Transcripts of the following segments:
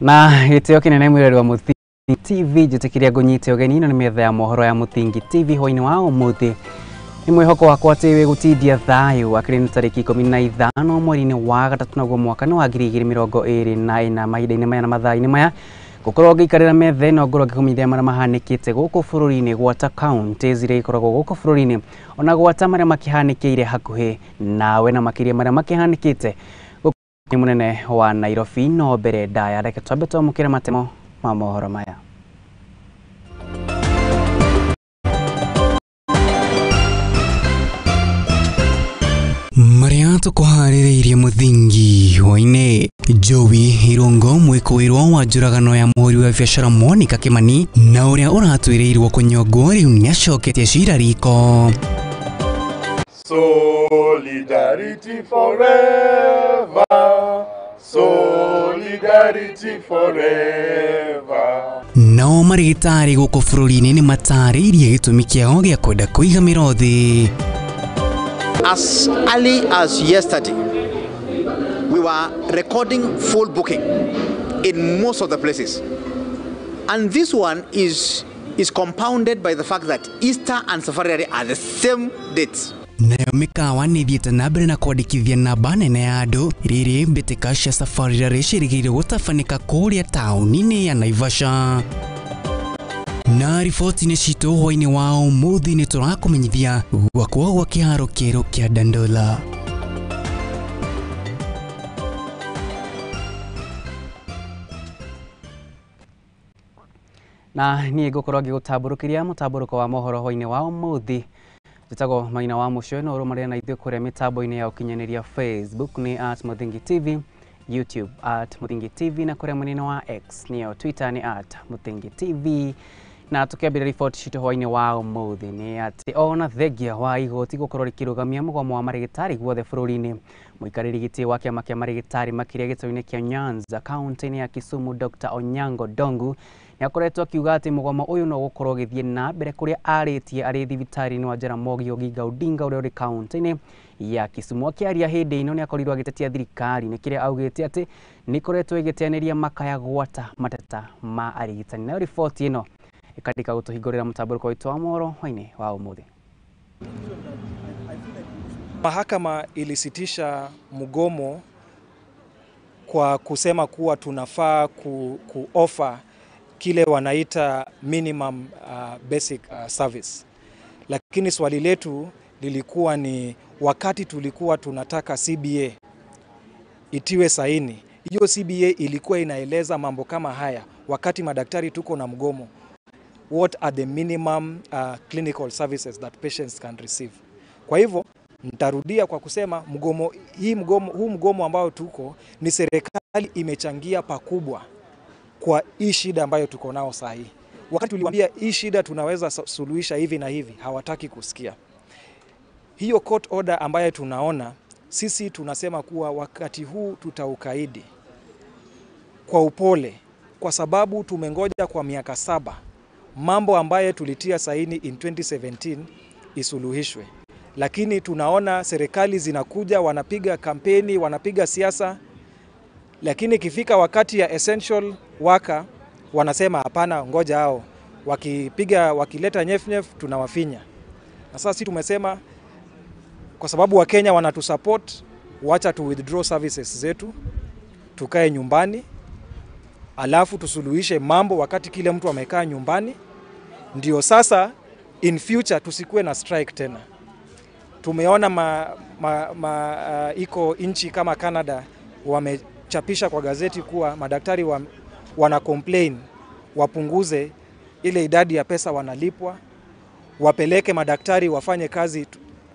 Na gĩtĩo kĩnene mwĩrori wa Mũthingi TV, njĩtĩkĩria ngũnyite ũgeni. Ĩno nĩ metha ya mohoro ya Mũthingi TV hwainĩ wa ũmũthĩ. Nĩ mwĩhoko wakwa atĩ wĩ gũtindia thayũ. Akĩrĩ nĩ tarĩki 15 mweri-inĩ wa gatatũ, naguo mwaka nĩ wa 2024. Mahinda-inĩ maya na mathaa-inĩ maya ngũkorwo ngĩikarĩra metha ĩno, ngorwo ngĩkũmenyithia marĩa mahanĩkĩte gũkũ bũrũri-inĩ, gwata kaunti iria ikoragwo gũkũ bũrũri-inĩ, ona gwata marĩa makĩhanĩkĩire hakuhĩ nawe, na makĩria marĩa makĩhanĩkĩte gũkũ mũnene wa Nairobi. No mbere ndaya, reke twambe twamũkĩre matemo ma mohoro maya. Marĩa tũkũharĩrĩirie Mũthingi hwainĩ: Jowi Irungo, mwĩkũĩrwo wa njũragano ya mũhũri wa biacara Monica Kimani na ũrĩa ũratuĩrĩirwo kũnyongwo, rĩu nĩacoketie cira riko. Solidarity forever. Solidarity forever. Nao marĩgĩtarĩ gũkũ bũrũri-inĩ nĩ matarĩirie gĩtũmi kĩao gĩa kwenda kũiga mĩro thĩ. As early as yesterday, we were recording full booking in most of the places. And this one is compounded by the fact that Easter and Safari Rally are the same dates. Nayo mĩkawa nĩ ĩthiĩte na mbere na kwandĩkithia namba nene ya andũ rĩrĩ mbĩtĩka cia Safari Rally ciĩrĩgĩrĩirwo gũtabanĩka kũrĩa taũni-inĩ ya Naivasha. Na riboti-inĩ citũ hwainĩ wa ũmũthĩ nĩ tũrakũmenyithia gwakwo gwa kĩharo kĩerũ kĩa Dandora. Na niĩ ngũkorwo ngĩgũtambũrũkĩria mũtambũrũko wa mohoro hwainĩ wa ũmũthĩ. Njĩtagwo Maina wa Mũcwe, no ũrũmarĩre na ithuĩ kũrĩa mĩtambo-inĩ ya ũkinyanĩria: Facebook nĩ @MũthingiTV, YouTube @MũthingiTV, na kũrĩa mwena wa X nĩyo Twitter nĩ @MũthingiTV. Na tũkĩambĩrĩria riboti citũ hwainĩ wa ũmũthĩ nĩ atĩ ona thengia wa igoti gũkorwo rĩkĩrũgamia mũgomo wa marĩgĩtarĩ guothe bũrũri-inĩ, mũikarĩri gĩtĩ wa kĩama kĩa marĩgĩtarĩ makĩria gĩtarũ-inĩ kĩa Nyanza kaunti-inĩ ya Kisumu, Dr. Onyango Dongu, nĩ akoretwo akiuga atĩ mũgomo ũyũ no gũkorwo ũgĩthiĩ na mbere, kũrĩa arĩtie arĩ thibitarĩ-inĩ wa Jaramogi Oginga Odinga ũrĩa ũrĩ kaunti-inĩ ya Kisumu. Akĩaria hĩndĩ ĩno nĩ akorirwo agĩtetia thirikari nĩ kĩrĩa augĩte atĩ nĩ ĩkoretwo ĩgĩteanĩria makaya gwata mateta ma arigitani. Nayo riboti ĩno ĩkandĩka gũtũhingũrĩra mũtambũrũko witũ wa mohoro hwainĩ wa ũmũthĩ. Mahakama ilisitisha mgomo kwa kusema kuwa tunafaa ku offer kile wanaita minimum basic service. Lakini swali letu lilikuwa ni wakati tulikuwa tunataka CBA itiwe saini, hiyo CBA ilikuwa inaeleza mambo kama haya: wakati madaktari tuko na mgomo, what are the minimum clinical services that patients can receive? Kwa hivyo nitarudia kwa kusema mgomo hii mgomo, huu mgomo ambao tuko ni serikali imechangia pakubwa kwa hii shida ambayo tuko nao saa hii. Wakati tuliwaambia hii shida tunaweza suluhisha hivi na hivi, hawataki kusikia. Hiyo court order ambayo tunaona sisi, tunasema kuwa wakati huu tutaukaidi kwa upole, kwa sababu tumengoja kwa miaka 7 mambo ambayo tulitia saini in 2017 isuluhishwe. Lakini tunaona serikali zinakuja, wanapiga kampeni, wanapiga siasa, lakini ikifika wakati ya essential worker wanasema hapana, ngoja hao wakipiga, wakileta nyefnyef tunawafinya. Na sasa sisi tumesema kwa sababu Wakenya wanatusupport, wacha tu withdraw services zetu, tukae nyumbani, alafu tusuluhishe mambo wakati kile mtu amekaa nyumbani, ndio sasa in future tusikuwe na strike tena. Tumeona iko nchi kama Canada wamechapisha kwa gazeti kuwa madaktari wana complain wapunguze ile idadi ya pesa wanalipwa, wapeleke madaktari wafanye kazi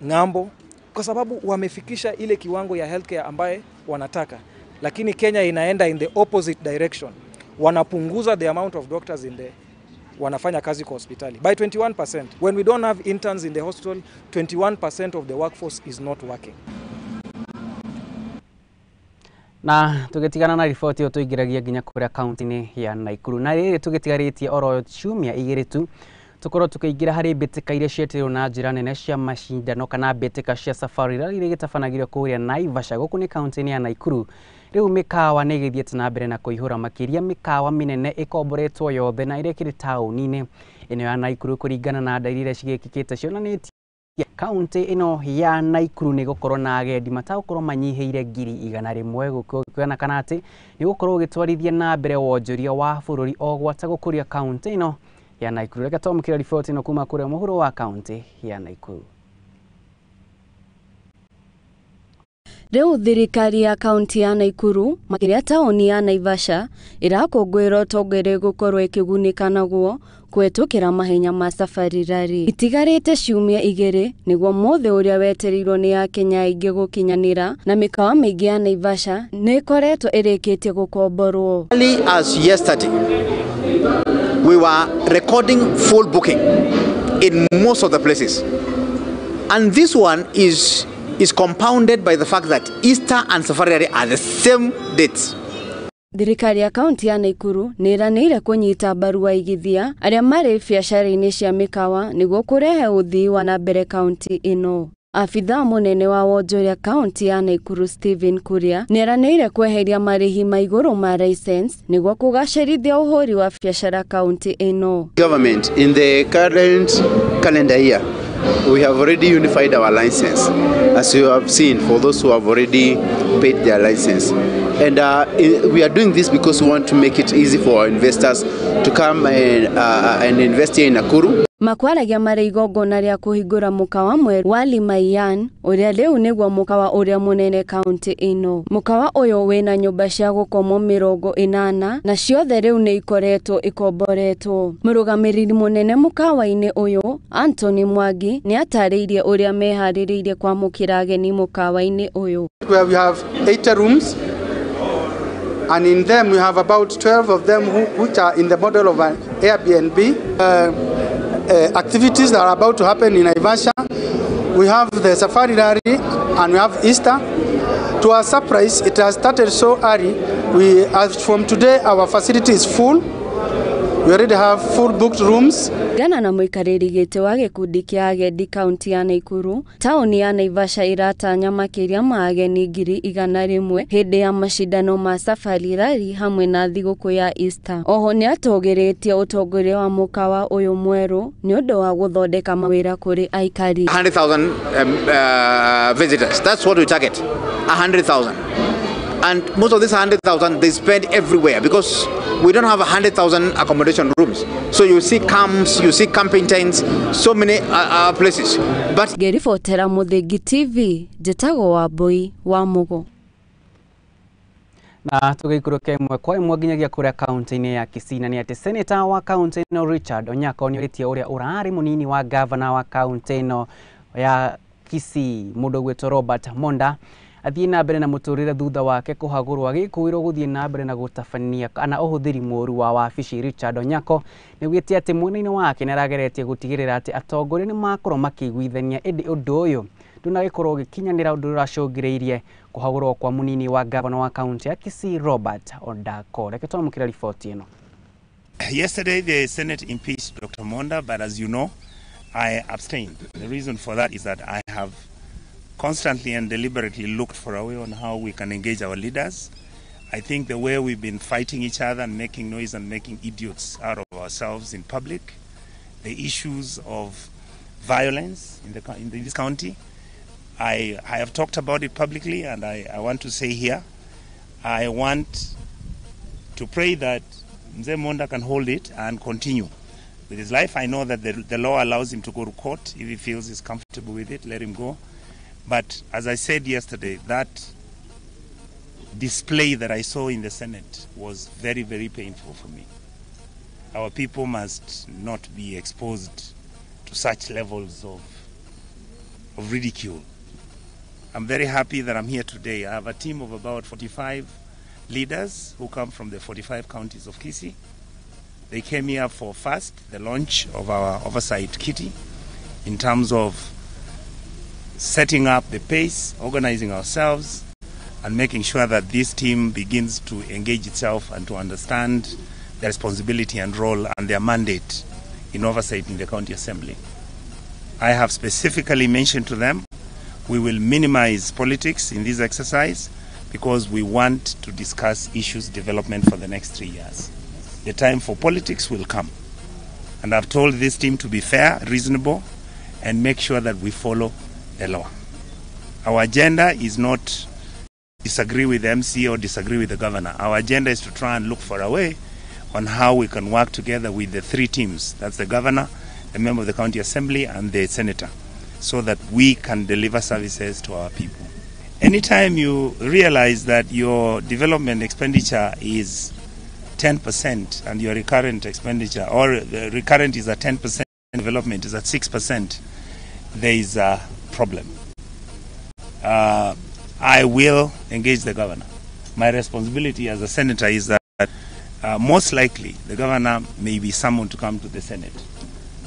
ng'ambo, kwa sababu wamefikisha ile kiwango ya healthcare ambaye wanataka. Lakini Kenya inaenda in the opposite direction. Wanapunguza the amount of doctors in the wanafanya kazi kwa hospitali by 21%. When we don't have interns in the hospital, 21% of the workforce is not working. Na tũgĩtigana na riboti ĩyo, tũingĩragia nginya kũrĩa kaunti-inĩ ya Naikuru. Na rĩrĩ tũgĩtigarĩtie oro ciumia 2 tu tũkorwo tũkĩingĩra harĩ mbĩtĩka iria cietirwo na njĩra nene cia macindano kana mbĩtĩka cia Safari Rally iria igĩtabanagĩrio kũrĩa Naivasha, gũkũ nĩ kaunti-inĩ ya Naikuru. Rĩu mĩkawa nĩ ĩgĩthiĩte na mbere na kũihũra makĩria mĩkawa mĩnene ĩkomboretwo yothe na ĩrĩa ĩkĩrĩ taũni-inĩ ĩno ya Naikuru kũringana na ndari iria cigĩkĩkĩte cionanĩtie kaunti ĩno ya Naikuru nĩ gũkorwo na agendi matagũkorwo manyihĩire 100,000 gũkĩonekana atĩ nĩ gũkorwo ũgĩtwarithia na mbere wonjoria wa bũrũri o gwata gũkũria kaunti ĩno ya Naikuru. Reke twamũkĩre riboti ĩno kuma kũrĩa mũhuro wa kaunti ya Naikuru. Rĩu thirikari ya kaunti ya Naikuru makĩria taũni ya Naivasha ĩrakũngũĩra ũtonga ĩrĩa ĩgũkorwo ĩkĩgunĩka naguo kũhetũkĩra mahenya ma Safari Rally. Itigarĩte ciumia 2 nĩguo mũthĩ ũrĩa wetereirwo nĩ akenya aingĩ gũkinyanĩra na mĩkawa mĩingĩ ya Naivasha nĩ ĩkoretwo ĩrĩkĩtie gũkomborwo. Early as yesterday, we were recording full booking in most of the places. And this one is compounded by the fact that Easter and Safari Rally are the same dates. Thirikari ya kaunti ya Naikuru nĩ ĩranĩire kũnyita mbaru aigithia arĩa marĩ biacara-inĩ cia mĩkawa nĩguo kũrehe ũthii wa na mbere kaunti ĩno. Abithaa mũnene wa wonjoria kaunti ya Naikuru Stephen Kuria nĩ eranĩire kweheria marĩhi ma igũrũ ma license nĩguo kũgacĩrithia ũhũri wa biacara kaunti ĩno. Government in the current calendar year, we have already unified our license, as you have seen, for those who have already paid their license. And we are doing this because we want to make it easy for our investors to come and invest here in Nakuru. Makwaragia marĩ igongona rĩa kũhingũra mũkawa mwerũ wa Limaiyan ũrĩa rĩu nĩguo mũkawa ũrĩa mũnene kaunti ĩno. Mũkawa ũyũ wĩna nyũmba cia gũkomwo 80 na ciothe rĩu nĩ ikoretwo ikomboretwo. Mũrũgamĩrĩri mũnene mũkawa-inĩ ũyũ Anthony Mwangi nĩ atarĩirie ũrĩa meharĩrĩirie kwamũkĩra ageni mũkawa-inĩ ũyũ. Where we have 80 rooms, and in them we have about 12 of them which are in the model of an Airbnb. Activities that are about to happen in Naivasha. We have the Safari Rally and we have Easter. To our surprise, it has started so early. As from today, our facility is full. We already have full booked rooms. Gana na mũikarĩri gĩtĩ wa gĩkundi kĩa agendi kaunti ya Naikuru, taũni ya Naivasha ĩratanya makĩria ma ageni 100,000 hĩndĩ ya macindano ma Safari Rally hamwe na thigũkũ ya Easter. Oho nĩ atũgĩrĩtie ũtongoria wa mũkawa ũyũ mwerũ nĩ ũndũ wa gũthondeka mawĩra kũrĩ aikari. 100,000 visitors. That's what we target. 100,000. And most of these 100,000 they spend everywhere because we don't have 100,000 accommodation rooms. So you see camps, you see camping tents, so many places. But Ngĩribotera Mũthingi TV, njĩtagwo Wambui wa Mugo. Na tũgĩikũrũka ĩmwe kwa ĩmwe nginyagia kũrĩa kaunti-inĩ ya Kisii na nĩ atĩ seneta wa kaunti ĩno Richard Onyako nĩorĩtie ũrĩa ũrarĩ mũnini wa gavana wa kaunti ĩno ya Kisii mũndũ ũgwĩtwo Robert Monda athiĩ na mbere na mũtũrĩre thutha wake kũhagũrwo agĩkũĩrwo gũthiĩ na mbere na gũtabania kana ũhũthĩri mũru wa wabici. Richard Onyako nĩaugĩte atĩ mwena-inĩ wake nĩarageretie gũtigĩrĩra atĩ atongoria nĩmakorwo makĩiguithania ĩndĩ ũndũ ũyũ ndũnagĩkorwo ũgĩkinyanĩra ũndũ ũracũngĩrĩirie kũhagũrwo kwa mũnini wa gavana wa kaunti ya Kisii Robert Odako. Reke twamũkĩre riboti ĩno. Yesterday the Senate impeached Dr. Monda, but as you know, I abstained. The reason for that is that I have constantly and deliberately looked for a way on how we can engage our leaders. I think the way we've been fighting each other and making noise and making idiots out of ourselves in public, the issues of violence in this county, I have talked about it publicly, and I want to say here, I want to pray that Mzee Monda can hold it and continue with his life. I know that the law allows him to go to court. If he feels he's comfortable with it, let him go. But as I said yesterday, that display that I saw in the Senate was very, very painful for me. Our people must not be exposed to such levels of ridicule. I'm very happy that I'm here today. I have a team of about 45 leaders who come from the 45 counties of Kisii. They came here for first the launch of our oversight kitty in terms of setting up the pace, organizing ourselves, and making sure that this team begins to engage itself and to understand their responsibility and role and their mandate in oversight in the county assembly. I have specifically mentioned to them we will minimize politics in this exercise because we want to discuss issues development for the next 3 years. The time for politics will come. And I've told this team to be fair, reasonable, and make sure that we follow the law. Our agenda is not disagree with the MC or disagree with the governor. Our agenda is to try and look for a way on how we can work together with the three teams. That's the governor, the member of the county assembly, and the senator, so that we can deliver services to our people. Anytime you realize that your development expenditure is 10% and your recurrent expenditure, or the recurrent is at 10%, development is at 6%, there is a problem. I will engage the governor. My responsibility as a senator is that most likely the governor may be summoned to come to the Senate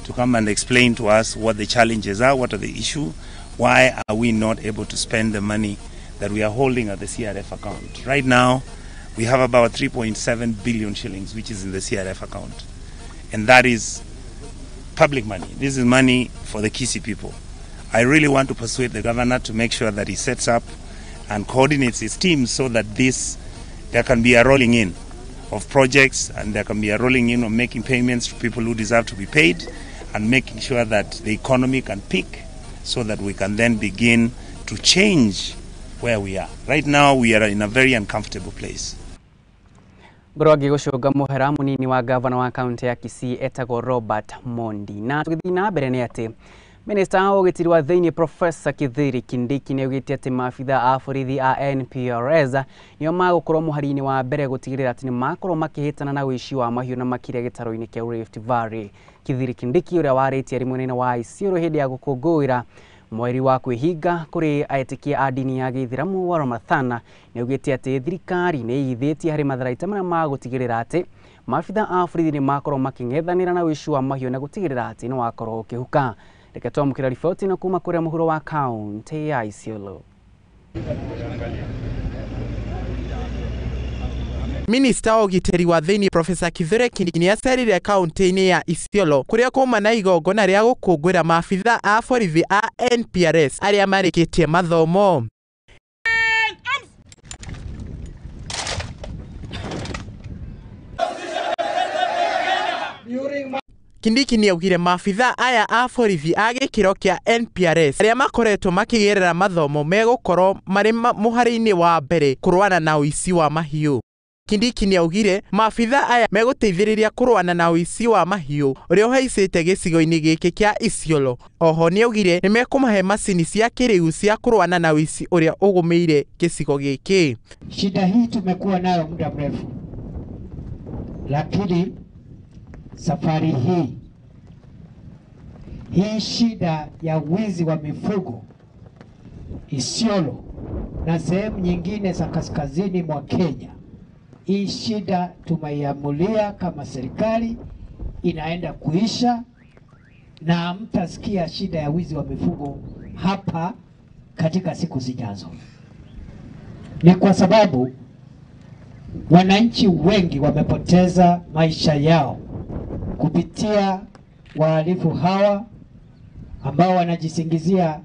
to come and explain to us what the challenges are, what are the issues, why are we not able to spend the money that we are holding at the CRF account. Right now, we have about 3.7 billion shillings, which is in the CRF account. And that is public money. This is money for the Kisii people. I really want to persuade the governor to make sure that he sets up and coordinates his team so that there can be a rolling in of projects, and there can be a rolling in of making payments to people who deserve to be paid, and making sure that the economy can peak so that we can then begin to change where we are. Right now, we are in a very uncomfortable place. Ngorwo ngĩgũcũnga mũhera mũnini wa gavana wa kaunti ya Kisii etagwo Robert Mondi. Na tũgĩthiĩ na mbere nĩ atĩ Minista wa ũgitĩri wa thĩinĩ Professor Kithure Kindiki nĩaugĩte atĩ maabitha a borithi a NPRS nĩo magũkorwo mũhari-inĩ wa mbere gũtigĩrĩra atĩ nĩmakorwo makĩhĩtana na ũici wa mahiũ na makĩria gĩtaro-inĩ kĩa Rift Valley. Kithure Kindiki ũrĩa warĩtie arĩ mwena-inĩ wa Isiolo hĩndĩ ya gũkũngũĩra mweri wa kwĩhinga kũrĩ etĩkia a ndini ya gĩithĩramu wa Ramadhan nĩaugĩte atĩ thirikari nĩĩigithĩtie harĩ matharaita marĩa magũtigĩrĩra atĩ maabitha a borithi nĩmakorwo makĩng'ethanĩra na ũici wa mahiũ na gũtigĩrĩra atĩ nĩwakorwo ũkĩhuka. Reke twamũkĩra riboti ĩno kuma kũrĩa mũhuro wa kaunti ya Isiolo. Minista wa ũgitĩri wa thĩinĩ Professor Kithure Kindiki nĩacerire kaunti-inĩ ya Isiolo kũrĩa kuma na igongona rĩa gũkũngũĩra maabitha a borithi a NPRS arĩa marĩkĩtie mathomo. Kindiki nĩaugire maabitha aya a borithi a gĩkĩro kĩa NPRS arĩa makoretwo makĩgerera mathomo megũkorwo marĩ mũhari-inĩ wa mbere kũrũana na ũici wa mahiũ. Kindiki nĩaugire maabitha aya megũteithĩrĩria kũrũana na ũici wa mahiũ ũrĩa ũhaicĩte gĩcigo-inĩ gĩkĩ kĩa Isiolo. Oho nĩaugire nĩmekũmahe macini cia kĩrĩu cia kũrũana na ũici ũrĩa ũgũmĩire gĩcigo gĩkĩ. Shida hii tumekuwa nayo muda mrefu, lakini safari hii shida ya wizi wa mifugo Isiolo na sehemu nyingine za kaskazini mwa Kenya, hii shida tumeiamulia kama serikali inaenda kuisha, na mtasikia shida ya wizi wa mifugo hapa katika siku zijazo. Ni kwa sababu wananchi wengi wamepoteza maisha yao kupitia wahalifu hawa ambao wanajisingizia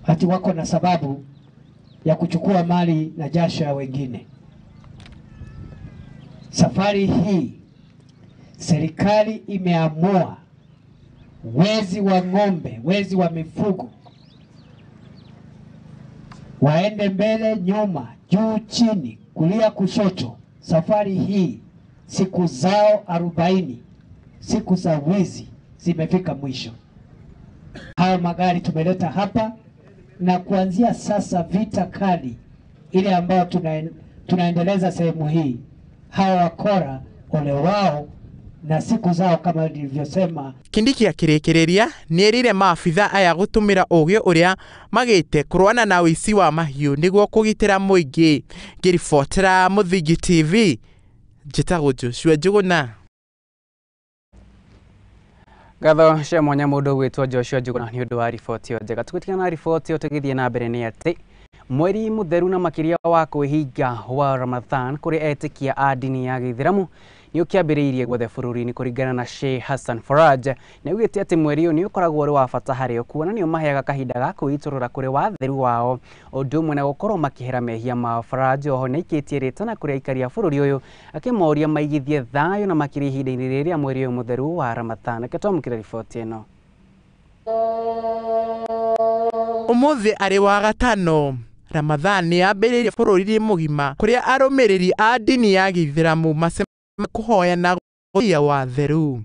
ati wako na sababu ya kuchukua mali na jasho ya wengine. Safari hii serikali imeamua wezi wa ng'ombe, wezi wa mifugo waende mbele, nyuma, juu, chini, kulia, kushoto. Safari hii siku zao 40, siku za wizi zimefika mwisho. Hayo magari tumeleta hapa, na kuanzia sasa vita kali ile ambayo tunaendeleza sehemu hii, hawa wakora ole wao na siku zao kama nilivyosema. Kindiki akĩrĩkĩrĩria nĩerire maabitha aya gũtũmĩra ũgĩ ũrĩa magĩte kũrũana na ũici wa mahiũ nĩguo kũgitĩra mũingĩ. Ngĩribotera Mũthingi TV, njĩtagwo Joshua Njuguna. Ngatho cia mwanya mũndũ ũgwĩtwo Joshua Njuguna nĩ ũndũ wa riboti ĩyo njega. Tũgĩtigana na riboti ĩyo tũgĩthiĩ na mbere nĩ atĩ mweri mũtheru na makĩria wa kwĩhinga wa Ramadhan kũrĩ etĩkia a ndini ya gĩithĩramu Nĩ ũkĩambĩrĩirie guothe bũrũri-inĩ kũringana na Sheikh Hassan Faraj. Nĩ augĩte atĩ mweri ũyũ nĩ ũkoragwo ũrĩ wa bata harĩ o kuona nĩ ũmaheaga kahinda ga kwĩitũrũra kũrĩ watheru wao ũndũ ũmwe na gũkorwo makĩhera mehia mao. Faraj oho nĩ aikĩtie rĩtana kũrĩ aikari a bũrũri ũyũ akĩmoria maigithie thayũ na makĩria ihinda-inĩ rĩrĩ rĩa mweri ũyũ mũtheru wa Ramadhan. Reke twamũkĩre riboti ĩno. Umuthi arĩ wa gatano Ramadhan nĩ yambĩrĩirie bũrũri-inĩ mũgima kũrĩa arũmĩrĩri a ndini ya gĩithĩramu macemanagia kũhoya na gũthathaiya watheru.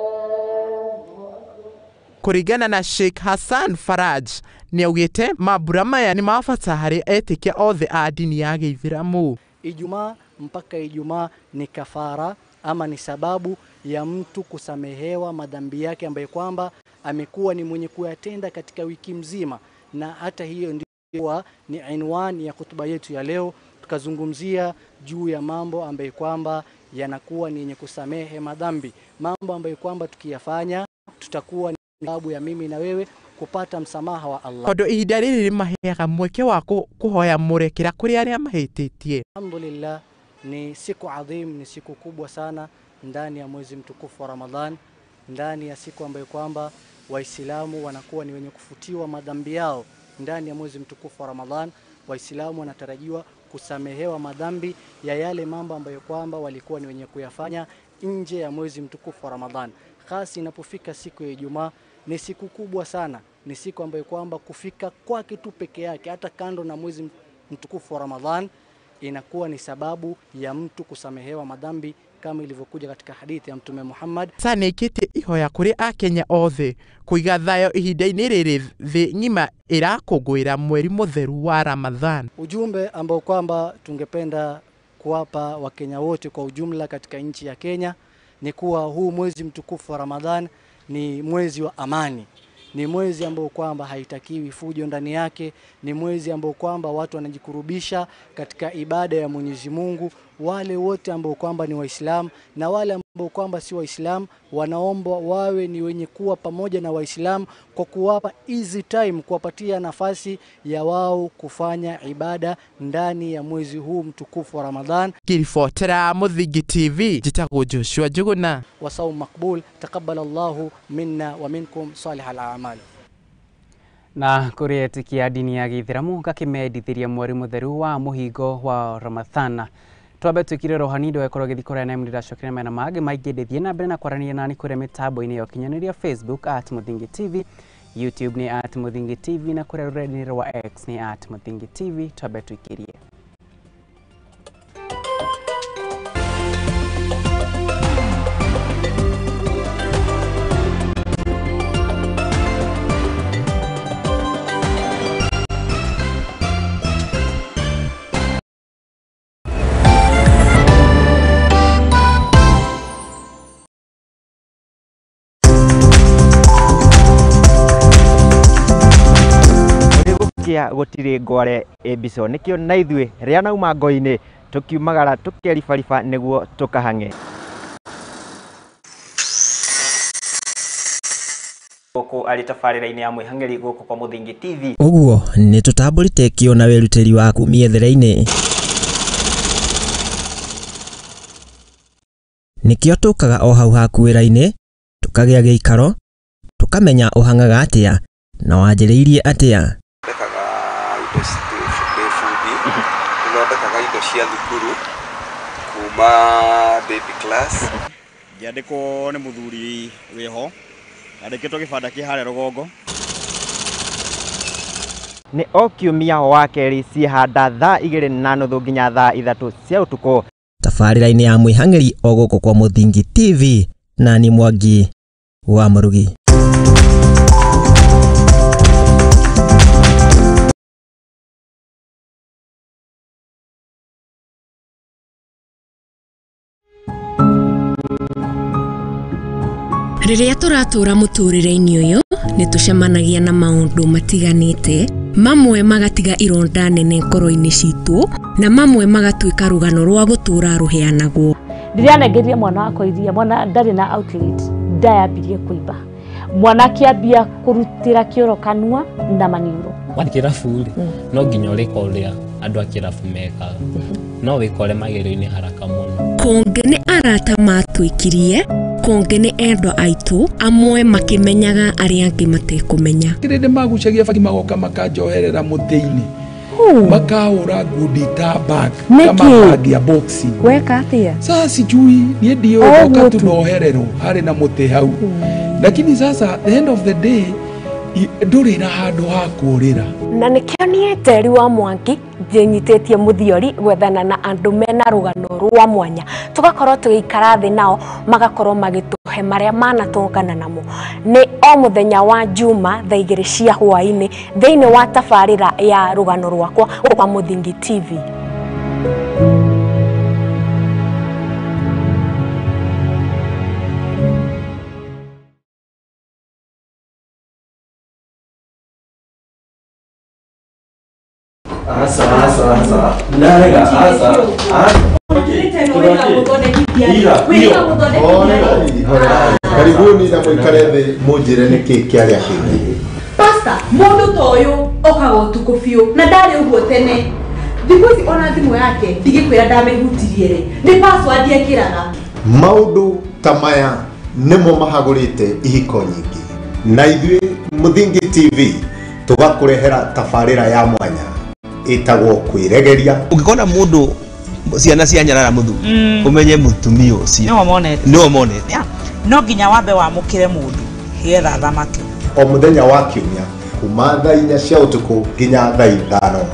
Kũringana na Sheikh Hassan Faraj, nĩaugĩte mambura maya nĩ ma bata harĩ etĩkia othe a ndini ya gĩithĩramu. Ijumaa mpaka Ijumaa ni kafara ama ni sababu ya mtu kusamehewa madhambi yake ambayo kwamba amekuwa ni mwenye kuyatenda katika wiki mzima. Na hata hiyo ndio ni inwani ya kutuba yetu ya leo, tukazungumzia juu ya mambo ambayo kwamba yanakuwa ni yenye kusamehe madhambi, mambo ambayo kwamba tukiyafanya tutakuwa ni sababu ya mimi na wewe kupata msamaha wa Allah. Tondu ihinda rĩrĩ rĩmaheaga mweke wa kũhoya mũrekera kũrĩ arĩa mahĩtĩtie. Alhamdulillah, ni siku adhim, ni siku kubwa sana ndani ya mwezi mtukufu wa Ramadhan, ndani ya siku ambayo kwamba Waislamu wanakuwa ni wenye kufutiwa madhambi yao. Ndani ya mwezi mtukufu wa Ramadhan Waislamu wanatarajiwa kusamehewa madhambi ya yale mambo ambayo kwamba walikuwa ni wenye kuyafanya nje ya mwezi mtukufu wa Ramadhan. Hasa inapofika siku ya Ijumaa ni siku kubwa sana, ni siku ambayo kwamba kufika kwake tu peke yake hata kando na mwezi mtukufu wa Ramadhan inakuwa ni sababu ya mtu kusamehewa madhambi kama ilivyokuja katika hadithi ya Mtume Muhammad. Sana ikite ihoya kuri akenya othe kuiga thayo ihinda-inĩ rĩrĩ thĩ ng'ima ĩrakũngũĩra mweri mũtheru wa Ramadhan. Ujumbe ambao kwamba tungependa kuwapa Wakenya wote kwa ujumla katika nchi ya Kenya ni kuwa huu mwezi mtukufu wa Ramadhan ni mwezi wa amani. Ni mwezi ambao kwamba haitakiwi fujo ndani yake, ni mwezi ambao kwamba watu wanajikurubisha katika ibada ya Mwenyezi Mungu. Wale wote ambao kwamba ni Waislamu na wale ambao kwamba si Waislamu wanaombwa wawe ni wenye kuwa pamoja na Waislamu kwa kuwapa easy time, kuwapatia nafasi ya wao kufanya ibada ndani ya mwezi huu mtukufu wa Ramadhan. Kirifotera Muthingi TV, njĩtagwo Joshua Njuguna. Wa saum maqbul, taqabbal Allahu minna wa minkum salih al-a'mal. Na kũrĩ etĩkia ndini ya gĩithĩramu gakĩmendithiria mweri mũtheru wa mũhingo wa Ramadhan. Twambe twĩkire rohani ndũgekorwo gĩthiĩ kũraya na nĩndĩracokera mena mangĩ maingĩ ndĩthiĩ na mbere na kwaranĩria nani kũrĩa mĩtambo-inĩ ya ũkinyanĩria Facebook @Muthingi TV, YouTube nĩ @Muthingi TV na kũrĩa rũrenda-inĩ rwa X nĩ @Muthingi TV. Twambe twĩkĩrie. Gũtirĩ ngware ĩmbico nĩkĩo na ithuĩ rĩa nauma ngo-inĩ tũkiumagara tũkeribariba nĩguo tũkahang'e. Gũkũ arĩ tabarĩra-inĩ ya mwĩhang'eri gũkũ kwa Muthingi TV. Ũguo nĩ tũtambũrĩte kĩo na wĩrutĩri waku mĩethere-inĩ. Nĩkĩo tũkaga o hau haku wĩra-inĩ, tũkagĩa gĩikaro, tũkamenya ũhang'aga atĩa na wanjĩrĩirie atĩa. Thondekaga indo cia thukuru kuma baby class. Ngĩandĩkwo nĩ mũthuri wĩho, andĩkĩtwo gĩbanda kĩ harĩa rũgongo. Nĩ o kiumia wa kerĩ ciĩhanda thaa 2:30 nginya thaa 3 cia ũtukũ. Tabarĩra-inĩ ya mwĩhang'eri o gũkũ kwa Muthingi TV, na ni Mwangi wa Mũrugi. Rĩrĩa tũratũra mũtũrĩre-inĩ ũyũ nĩ tũcemanagia na maũndũ matiganĩte, mamwe magatiga ironda nene ngoro-inĩ citũ na mamwe magatuĩka rũgano rwa gũtũra rũheanagwo. Ndĩranengeria mwana wakwa iria, mwana ndarĩ na outlet, ndayambirie kũimba, mwana akĩambia kũrutĩra kĩoro kanua na maniũrũ. Wathiĩ kĩrabu rĩ, no nginya ũrĩka ũrĩa andũ a kĩrabu mekaga, no wĩkore magerio-inĩ haraka mũno. Kũngĩ nĩ arata matwĩkirie, kũngĩ nĩ endwa aitũ, amwe makĩmenyaga arĩa angĩ matekũmenya. Kĩrĩndĩ magucagia bagi magoka makanjoherera mũtĩ-inĩ, makahũra ngundi ta bag kama bag ya boxing. Weka atia? Sasa sijui niĩ ndiũĩ, ndoka tu nohererwo harĩ na mũtĩ hau, lakini sasa the end of the day ndũrĩ na handũ ha kũũrĩra. Na nĩkĩo niĩ Njeri wa Mwangi ndĩnyitĩtie mũthiori gwethana na andũ mena rũgano rwa mwanya, tũgakorwo tũgĩikara thĩ nao magakorwo magĩtũhe marĩa manatũngana namo. Nĩ o mũthenya wa Juma thaa 2 cia hwaĩ-inĩ thĩinĩ wa tabarĩra ya rũgano rwakwa kwa Mũthingi TV. Asa, asa, asa. Ndarega, asa. Karibuni na mũikare thĩ mũnjĩre nĩkĩ kĩarĩa kĩngĩ. Pastor, mũndũ ta ũyũ okaga ũtukũ biũ na ndarĩ ũguo tene. Thikũ ici ona thimũ yake ndigĩkwĩra ndamĩhutirie rĩ, nĩ password ekĩraga. Maũndũ ta maya nĩmo mahagũrĩte ihiko nyingĩ, na ithuĩ Mũthingi TV tũgakũrehera tabarĩra ya mwanya ĩtagwo kwĩregeria. Ũngĩkona mũndũ ciana cia nyarara mũthuri, ũmenye mũtumia ũcio nĩwe monete. No nginya wambe wamũkĩre mũndũ nĩgetha athamake. O mũthenya wa kiumia kuma thaa 4 cia ũtukũ nginya thaa 5,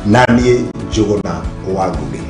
na niĩ Njũgũna wa Ngũgĩ.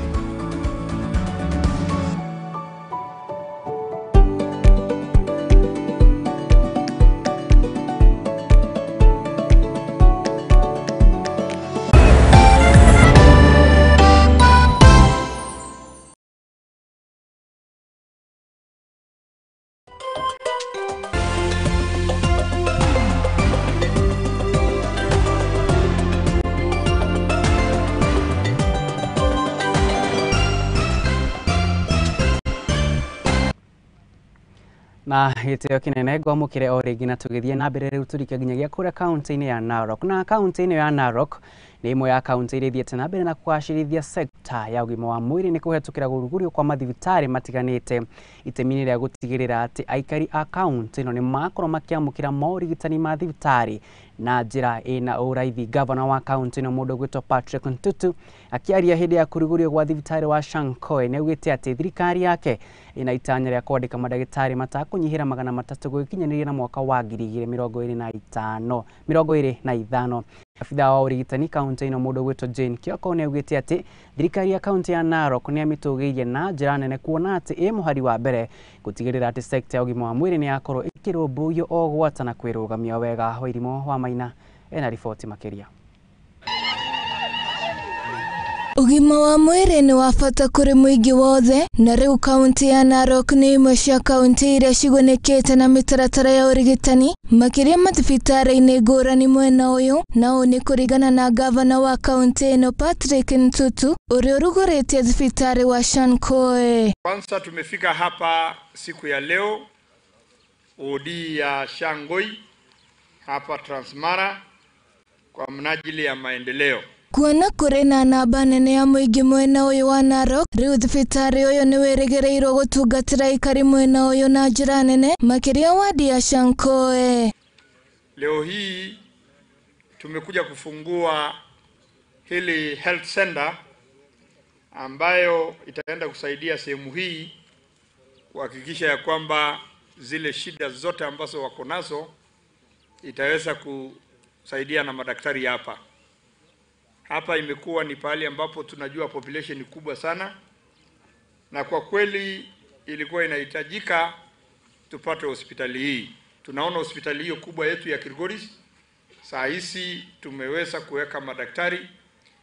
Na gĩtĩo kĩnene ngwamũkĩre o rĩngĩ na tũgĩthiĩ na mbere rĩu tũrike nginyagia kũrĩa kaunti-inĩ ya Narok. Na kaunti-inĩ ya Narok nĩ ĩmwe ya kaunti iria ithiĩte na mbere na kũgacĩrithia sekta ya ũgima wa mwĩrĩ nĩ kũhetũkĩra gũthuthurio kwa mathibitarĩ matiganĩte itemi-inĩ rĩa gũtigĩrĩra atĩ aikari a kaunti ĩno nĩ makorwo makĩamũkĩra morigitani ma thibitarĩ na njĩra ĩna ũraithi. Gavana wa kaunti ĩno mũndũ ũgwĩtwo Patrick Ntutu akĩaria hĩndĩ ya kũrugũrio gwa thibitarĩ wa Shankoe nĩ augĩte atĩ thirikari yake ĩna itanya rĩa kwandĩka mandagĩtarĩ matakũnyihĩra 300 gũgĩkinyanĩria na mwaka wa 2025. Abithaa wa ũrigitani kaunti ĩno mũndũ ũgwĩtwo Jane Kioko nĩ augĩte atĩ thirikari ya kaunti ya Narok nĩ amĩtũgĩirie na njĩra nene kuona atĩ ĩ mũhari wa mbere gũtigĩrĩra atĩ sekta ya ũgima wa mwĩrĩ nĩ yakorwo ĩkĩrũmbũiyo o gwata na kwĩrũgamia wega. Wairimu wa Maina ena riboti makĩria. Ũgima wa mwĩrĩ nĩ wa bata kũrĩ mũingĩ wothe, na rĩu kaunti ya Narok nĩ imwe cia kaunti iria cigunĩkĩte na mĩtaratara ya ũrigitani makĩria mathibitarĩ-inĩ ngũrani mwena ũyũ, na ũũ nĩ kũringana na gavana wa kaunti ĩno Patrick Ntutu ũrĩa ũrugũrĩtie thibitarĩ wa Shankoe. Kwanza tumefika hapa siku ya leo wodi ya Shangoi hapa Transmara kwa mnajili ya maendeleo. Kuona kũrĩ na namba nene ya mũingĩ mwena ũyũ wa Narok, rĩu thibitarĩ ũyũ nĩ wĩrĩgĩrĩirwo gũtungatĩra aikari mwena ũyũ na njĩra nene makĩria wadi ya Shankoe. Leo hii tumekuja kufungua hili health center ambayo itaenda kusaidia sehemu hii kuhakikisha ya kwamba zile shida zote ambazo wako nazo itaweza kusaidia na madaktari hapa. Hapa imekuwa ni pahali ambapo tunajua population ni kubwa sana, na kwa kweli ilikuwa inahitajika tupate hospitali hii. Tunaona hospitali hiyo kubwa yetu ya Kilgoris, saa hizi tumeweza kuweka madaktari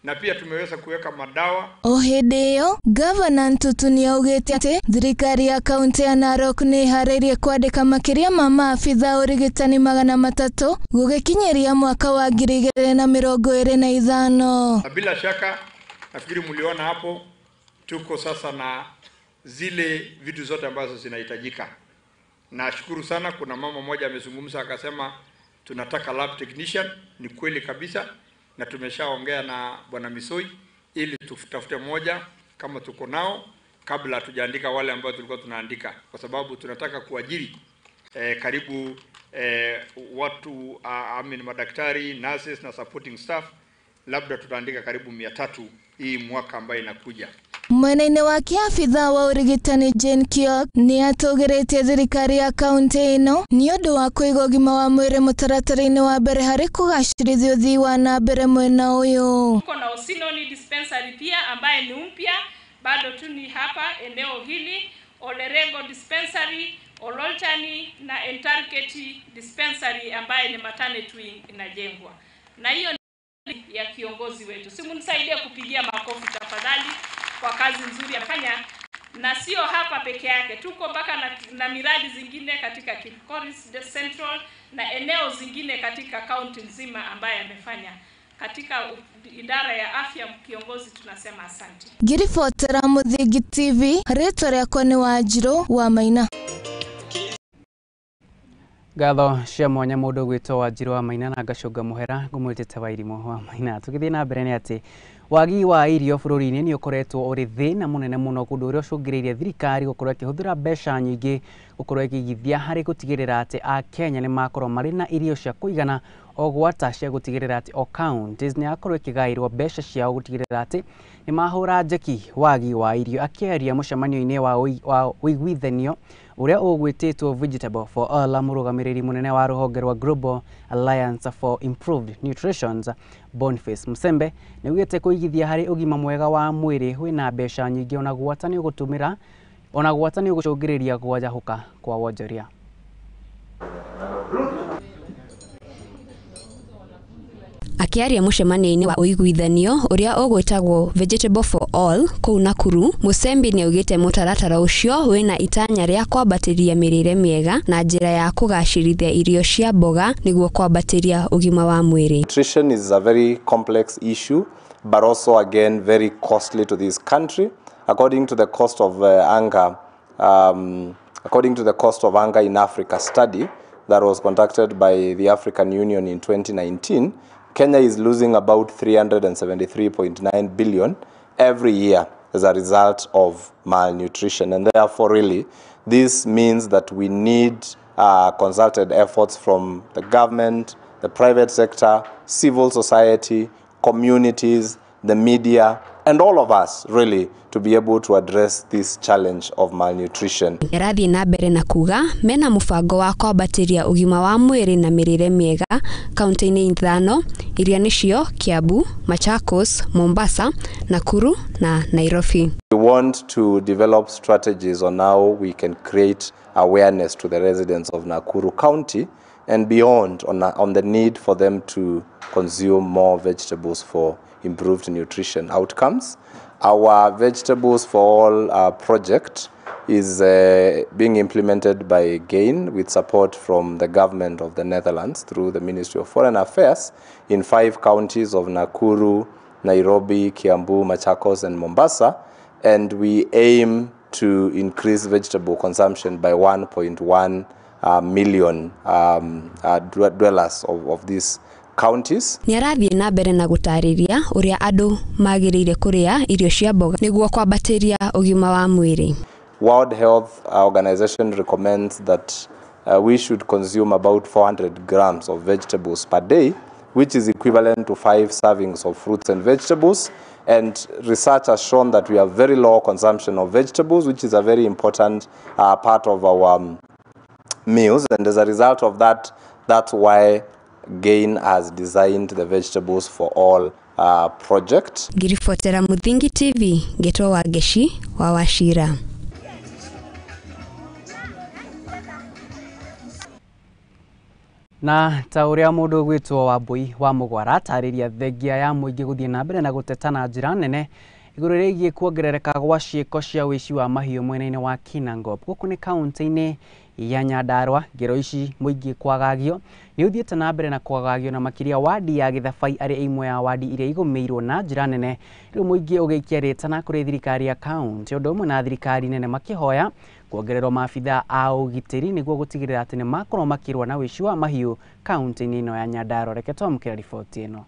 na pia tumeweza kuweka madawa. O hĩndĩ ĩyo, Gavana Ntutu nĩaugĩte atĩ thirikari ya kaunti ya Narok nĩ ĩharĩirie kwandĩka makĩria ma maabitha ũrigitani 300 gũgĩkinyĩria mwaka wa 2025. Na bila shaka nafikiri mliona hapo tuko sasa na zile vitu zote ambazo zinahitajika. Nashukuru sana, kuna mama mmoja amezungumza akasema tunataka lab technician. Ni kweli kabisa, na tumeshaongea na Bwana Misoi ili tutafute moja kama tuko nao, kabla hatujaandika wale ambao tulikuwa tunaandika, kwa sababu tunataka kuajiri karibu watu I mean, madaktari, nurses na supporting staff. Labda tutaandika karibu 300 hii mwaka ambayo inakuja. Mwena-inĩ wake abithaa wa ũrigitani Jane Kiok nĩ atũgĩrĩtie thirikari ya kaunti ĩno nĩ ũndũ wa kũiga ũgima wa mwĩrĩ mũtaratara-inĩ wa mbere harĩ kũgacĩrithia ũthii wa na mbere mwena ũyũ. Tuko na Osinoni dispensary pia ambaye ni mpya bado tu ni hapa eneo hili, Olerengo dispensary, Ololchani na Entarketi dispensary ambaye ni maternity wing inajengwa. Na hiyo ya kiongozi wetu. Simu nisaidie kupigia makofi tafadhali kwa kazi nzuri afanya. Na sio hapa peke yake, tuko mpaka na miradi zingine katika Kilgoris Central na eneo zingine katika kaunti nzima ambaye amefanya. Katika idara ya afya kiongozi tunasema asante. Ngiribotera Muthingi TV, rĩtwa rĩakwa nĩ Wanjirũ wa Maina. Ngatho cia mwanya mũndũ ũgwĩtwo Wanjirũ wa Maina na ngacũnga mũhera ngũmwĩtĩte Wairimũ wa Maina. Tũgĩthiĩ na mbere nĩ atĩ wagi wa irio bũrũri-inĩ nĩ ũkoretwo ũrĩ thĩna mũnene mũno, ũndũ ũrĩa ũcũngĩrĩirie thirikari gũkorwo ĩkĩhũthĩra mbeca nyingĩ gũkorwo ĩkĩigithia harĩ gũtigĩrĩra atĩ Akenya nĩ makorwo marĩ na irio cia kũigana, o gwata cia gũtigĩrĩra atĩ o counties nĩ yakorwo ĩkĩgaĩrwo mbeca ciao gũtigĩrĩra atĩ nĩ mahũra njeki wagi wa irio. Akĩaria mũcemanio-inĩ wa ũiguithanio ũrĩa ũgwĩtĩtwo Vegetable for All, mũrũgamĩrĩri mũnene wa rũhonge rwa Global Alliance for Improved Nutrition Boniface Musembe nĩ augĩte kũigithia harĩ ũgima mwega wa mwĩrĩ wĩna mbeca nyingĩ ona gwata nĩ ũgũtũmĩra ona gwata nĩ ũgũcũngĩrĩria kwanjahũka kwa wonjoria. Akĩaria mũcemanio-inĩ wa ũiguithanio ũrĩa ũgwĩtagwo Vegetable for All kũu Nakuru, Musembi nĩaugĩte mũtaratara ũcio wĩna itanya rĩa kwambatĩria mĩrĩre mĩega na njĩra ya kũgacĩrithia irio cia mboga nĩguo kwambatĩria ũgima wa mwĩrĩ. Nutrition is a very complex issue, but also again very costly to this country. According to the cost of hunger, according to the cost of hunger in Africa study that was conducted by the African Union in 2019, Kenya is losing about 373.9 billion every year as a result of malnutrition. And therefore, really, this means that we need concerted efforts from the government, the private sector, civil society, communities, the media, and all of us, really, to be able to address this challenge of malnutrition. Arathiĩ na mbere na kuga mena mũbango wa kwambatĩria ũgima wa mwĩrĩ na mĩrĩre mĩega kaunti-inĩ ithano iria nĩcio Kiambu, Machakos, Mombasa, Nakuru na Nairobi. We want to develop strategies on how we can create awareness to the residents of Nakuru County and beyond on the need for them to consume more vegetables for improved nutrition outcomes. Our Vegetables for All project is being implemented by GAIN with support from the government of the Netherlands through the Ministry of Foreign Affairs in 5 counties of Nakuru, Nairobi, Kiambu, Machakos and Mombasa, and we aim to increase vegetable consumption by 1.1 million dwellers of these counties. Nĩarathiĩ na mbere na gũtarĩria ũrĩa andũ magĩrĩire kũrĩa irio cia mboga nĩguo kwambatĩria ũgima wa mwĩrĩ. World Health Organization recommends that we should consume about 400 grams of vegetables per day, which is equivalent to 5 servings of fruits and vegetables. And research has shown that we have very low consumption of vegetables, which is a very important part of our meals. And as a result of that, that's why GAIN has designed the Vegetables for All project. Ngiribotera Muthingi TV, ngetwo Wangeshi wa Wachira. Na ta ũrĩa mũndũ ũgwĩtwo Wambui wa Mũgwara atarĩria thengia ya mũingĩ gũthiĩ na mbere na gũteta na njĩra nene igũrũ rĩgiĩ kuongerereka gwa ciĩko cia ũici wa mahiũ mwena-inĩ wa Kinangop gũkũ nĩ kaunti-inĩ ya Nyandarua. Ngero ici mũingĩ kwagagio nĩ ũthiĩte na mbere na kwagagio na makĩria wadi ya Gĩthabai arĩ ĩmwe ya wadi iria igũmĩirwo na njĩra nene, rĩu mũingĩ ũgĩikia rĩtana kũrĩ thirikari ya kaunti ũndũ ũmwe na thirikari nene makĩhoya kuongererwo maabithaa a ũgitĩri nĩguo gũtigĩrĩra atĩ nĩmakorwo makĩrũa na ũici wa mahiũ kaunti-inĩ ĩno ya Nyandarua. Reke twamũkĩre riboti ĩno.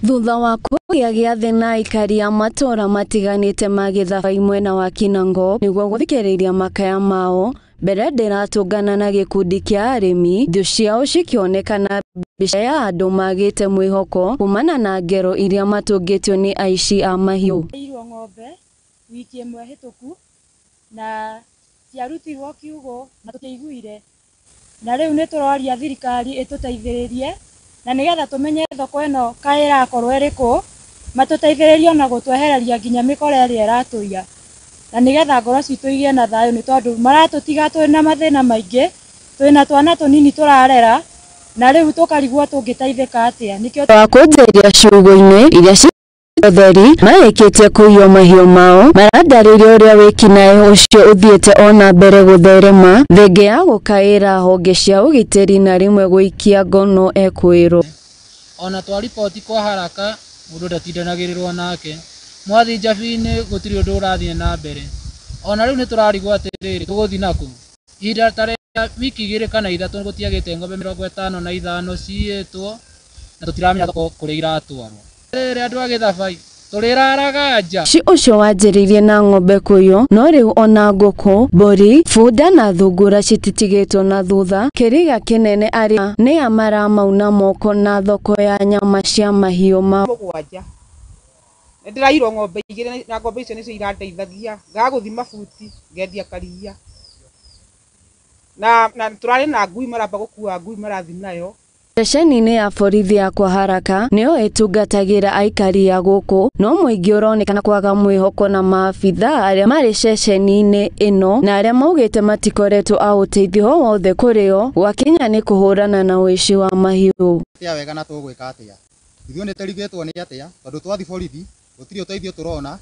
Thutha wa kũgĩa gĩathĩ na aikari a matũũra matiganĩte ma Gĩthabai mwena wa Kinango nĩguo gũthikĩrĩria makaya mao, mbere ndĩratũngana na gĩkundi kĩa arĩmi, thũ ciao cikĩonekana mbica ya andũ magĩte mwĩhoko kumana na ngero iria matũngĩtio nĩ aici a mahiũ. Irwo ng'ombe wiki ĩmwe hĩtũku na ciarutirwo kiugũ na tũtiaiguire, na rĩu nĩ tũroria thirikari ĩtũteithĩrĩrie na nĩgetha tũmenye thoko ĩno kaĩ ĩrakorwo ĩrĩkũ, matũteithĩrĩrie ona gũtwehereria nginya mĩkora ĩrĩa ĩratũiya, na nĩgetha ngoro citũ igĩe na thayũ, nĩ tondũ maratũtiga twĩna mathĩna maingĩ, twĩna twana tũnini tũrarera na rĩu tũkarigwo tũngĩteithĩka atĩa. Nĩkĩo wakũnjĩria ciugo-inĩ iria ũtheri marĩkĩtie kũiywo mahiũ mao, maradarĩria ũrĩa wĩkinaĩ ũcio ũthiĩte ona mbere gũtherema thenge ya gũkaĩra honge cia ũgitĩri na rĩmwe gũikia ngono ekwĩrwo. Ona twariboti kwa haraka mũndũ ndatindanagĩrĩrwo nake, mwathi njabi-inĩ gũtirĩ ũndũ ũrathiĩ na mbere. Ona rĩu nĩ tũrarigwo atĩrĩrĩ, tũgũthiĩ nakũ? Ihinda ta rĩa wiki 2 kana 3 gũtiagĩte ng'ombe 55 ciyĩtwo na tũtiramenya thoko kũrĩa iratwarwo. Rĩrĩ andũ a Gĩthabai tũrĩraraga nja. Ci ũcio wanjĩrĩirie na ng'ombe kũiywo, no rĩu ona ngũkũ, mbũri, bunda na thungura cititigĩtwo na thutha. Kĩriga kĩnene arĩa nĩa maramauna moko na thoko ya nyama cia mahiũ mao. Mũgwanja nĩndĩrairwo ng'ombe 2 na ng'ombe icio nĩcio irandeithagia ngagũthima buti ngendia karia na tũrarĩ na ngui maramba gũkua ngui marathi nayo. Ceceni-inĩ ya borithi ya kwa haraka nĩyo ĩtungatagĩra aikari a gũkũ, no mũingĩ ũronekana kwaga mwĩhoko na maabitha arĩa marĩ ceceni-inĩ ĩno na arĩa maugĩte matikoretwo a ũteithio wothe kũrĩ o gwakinya nĩ kũhũrana na ũici wa mahiũ. Tia wega na tũgwĩka atĩa? Ithuĩ nĩ tũrigĩtwo nĩ atĩa tondũ twathi borithi gũtirĩ ũteithio tũrona,